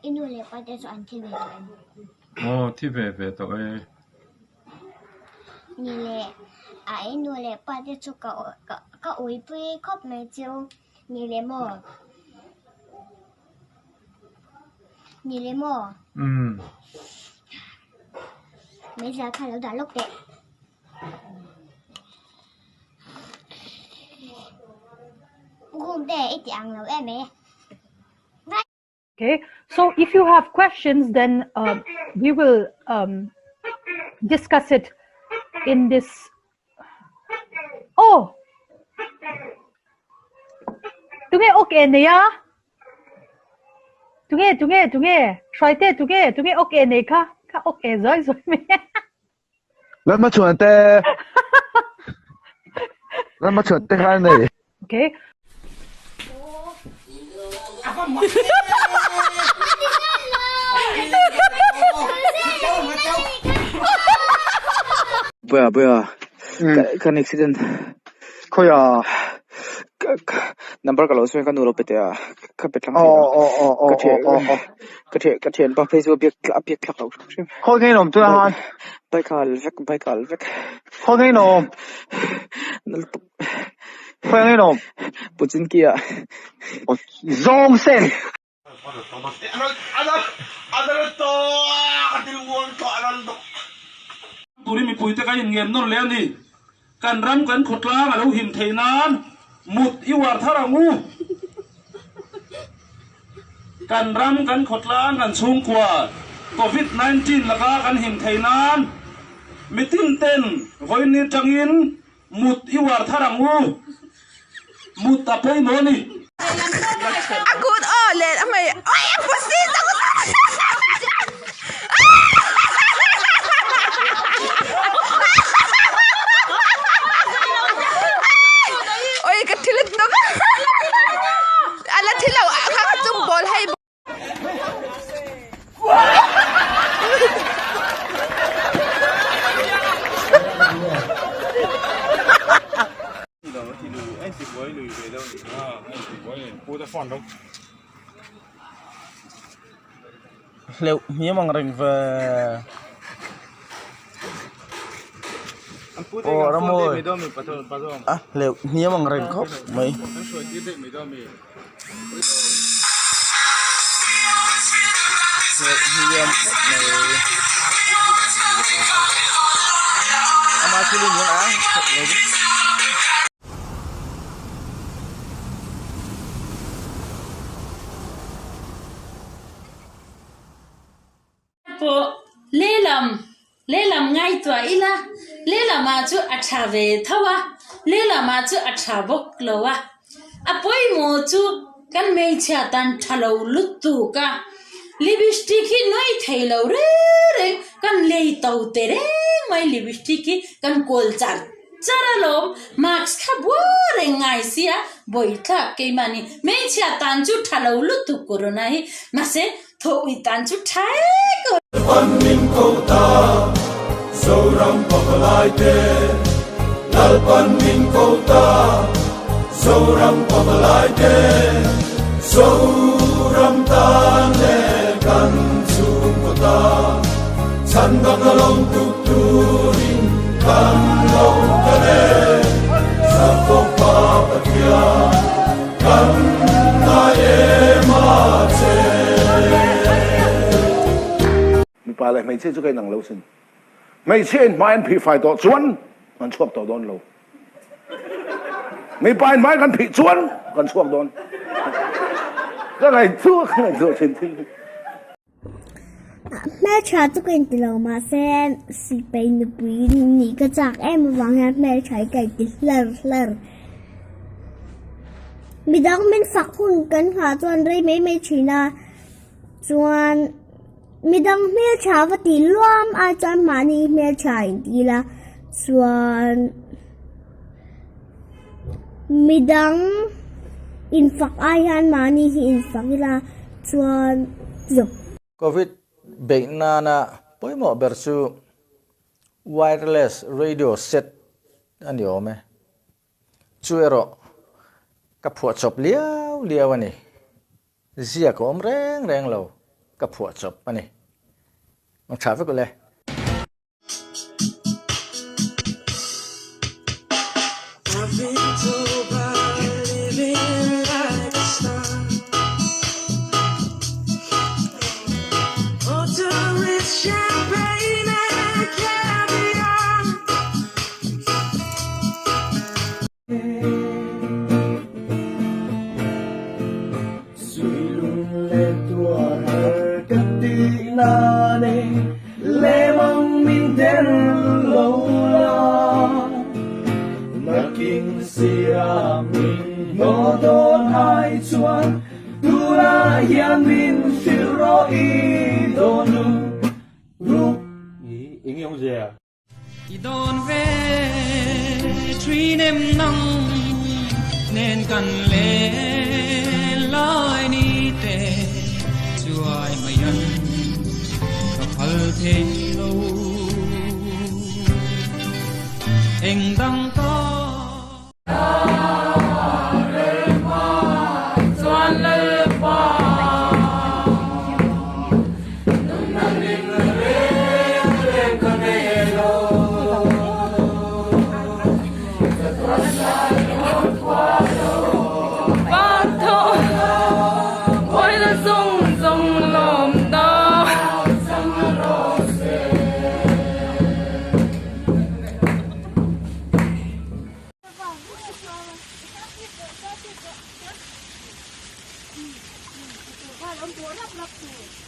I nu leh pa te chu an thi ve tawh em? Aw, thi ve ve tawh e. Ni leh, a i nu leh pa te chu ka ka uipui khawp mai cheu. Ni leh maw? Ni leh maw? Umm. Meizial kha lo dah lawk teh. Room te i ti ang lo em e. Okay, so if you have questions, then uh, we will um, discuss it in this. Oh! Tunge ok nei a? Tunge, tunge, tunge? Hruaite, tunge, tunge ok nei kha? Kha ok zoi zoi me. Lalma chuan te Lalma chuan te kha nei. Okay. Puia puia kan accident Khawiah number ka lo sawi ka nu lo pe teh a ka pe tlang thei lo ka thian ka thian ka thianpa phei chu a biak a biak thlak loh hrim hrim Khawi nge in awm tunah khan? Bike a al vek bike a al vek Khawi nge in awm? Khawi nge in awm? Puchinki ah Zawng sen! Turin mipuite kan inngen nawn leh a ni. Kan ram kan khawtlang a lo him theih nan mut i uar thar ang u. Kan ram kan khawtlang kan chhungkua Covid 19 laka kan him theih nan mitin ten vawiin atangin Mut i uar thar ang u. Mut a pawimawh a ni. A kut aw let a hmei oi a pusi tak oi ka thil tuk ala thi lo a kha kha chung ball hei Hleuh hmiam ang reng ve. Aw ramawi a hleuh hmiam ang reng khawp mai. Hleuh hmiam khawp mai. Ama thil in hian a Pawh lehlam lehlam ngaihtuah ila lehlamah chu a tha ve tho a, lehlamah chu a tha bawk lo a. A pawimawh chu kan hmeichhia tan tha lo lutuk a, lipstick hi nuai thei lo reng reng kan lei to te reng mai lipstick hi kan kawl char char alawm mask kha bua reng ngai sia bawithlak keimahni hmeichhia tan chu tha lo lutuk corona hi mahse Thawh i tan chu tha e ko. Lalpan min ko ta, Zoram pavalai te. Lalpan min ko ta, Zoram pavalai te. Zoram tan leh kan chhungkaw ta, chhan dang a lawm tuk turin kan lo kal e. Sakawp Pa Pathian. Kan ngai em a che. Mipa leh hmeichhia chu ka inang lo sin. Hmeichhia in hmai an phih fai tawh chuan kan chhuak tawh dawn lo. Mipa in hmai kan phih chuan kan chhuak dawn. Ka ngaihtuah ka ngaihtuah thin thil hi. Hmeltha chu ka inti lo mahse sipai nupui nih ka chak em avang hian hmeltha hi ka inti hlar hlar. Midang min fak hun kan nghah chuan rei mai mai thin a chuan midang hmeltha va ti luam ai chuan mahni hmeltha inti ila chuan midang infak ai hian mahni hi infak ila chuan zawk. Covid beih nana pawimawh ber chu wireless radio set a ni awm e. Chu erawh ka phuahchawp liau liau a ni. Ziak a awm reng reng lo. ka phuah chawp a ni. Mang tha vek ule. I dawn ve thin em nang nen kan len lai ni te chuai mai an ka phal thei lo eng dang ta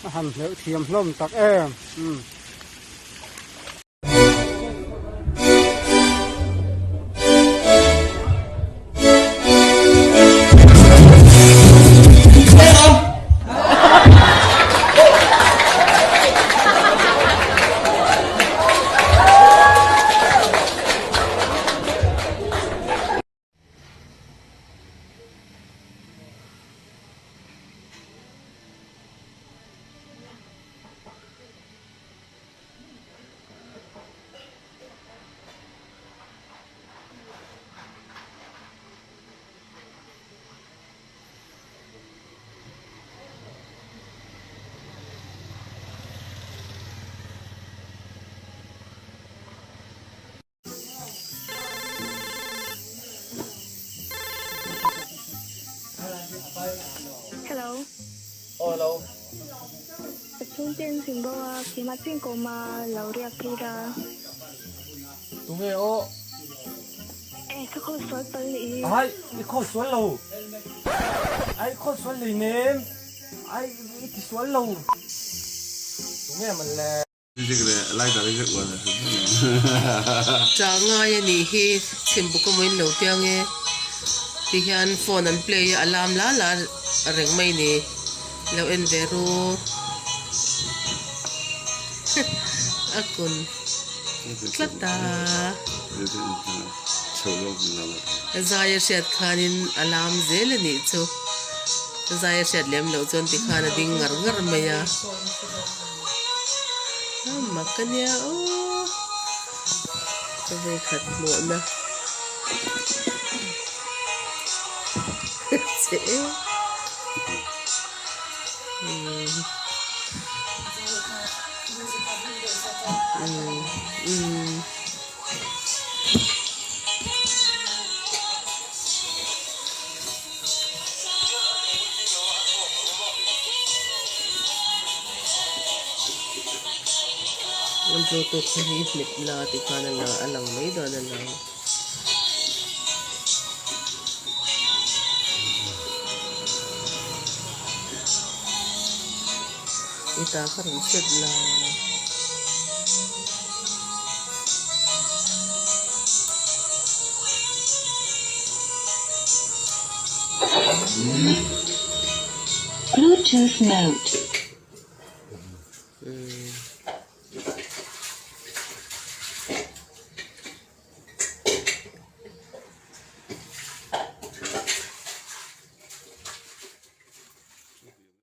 A han hleuh thiam hlawm tak em umm. Hello. Oh, hello. Ka chhungte an zin bo a, keimah chu inkawm a lo riak phei la. Tunge aw? Eh, ka call sual pal nih hi. Ai, i call sual lo. Ai, i call sual lei nem. Ai, i ti sual lo. Tunge man le? Tah ngai a nih hi chhimbuk a mawiin lo tiang e ti hian phone an play a alarm la la reng mai ni lo en ve ru a kun tlat a zai a hriat khanin alarm zel a nih chu zai a hriat lem loh chuan tikhan a ding ngar ngar mai a. A mak a nia aw ka vei khat hmuhna che em. An bluetooth te hi hmet la tih khan a la a lang mai dawn a lang. I ta kha rawn set la. Bluetooth mode.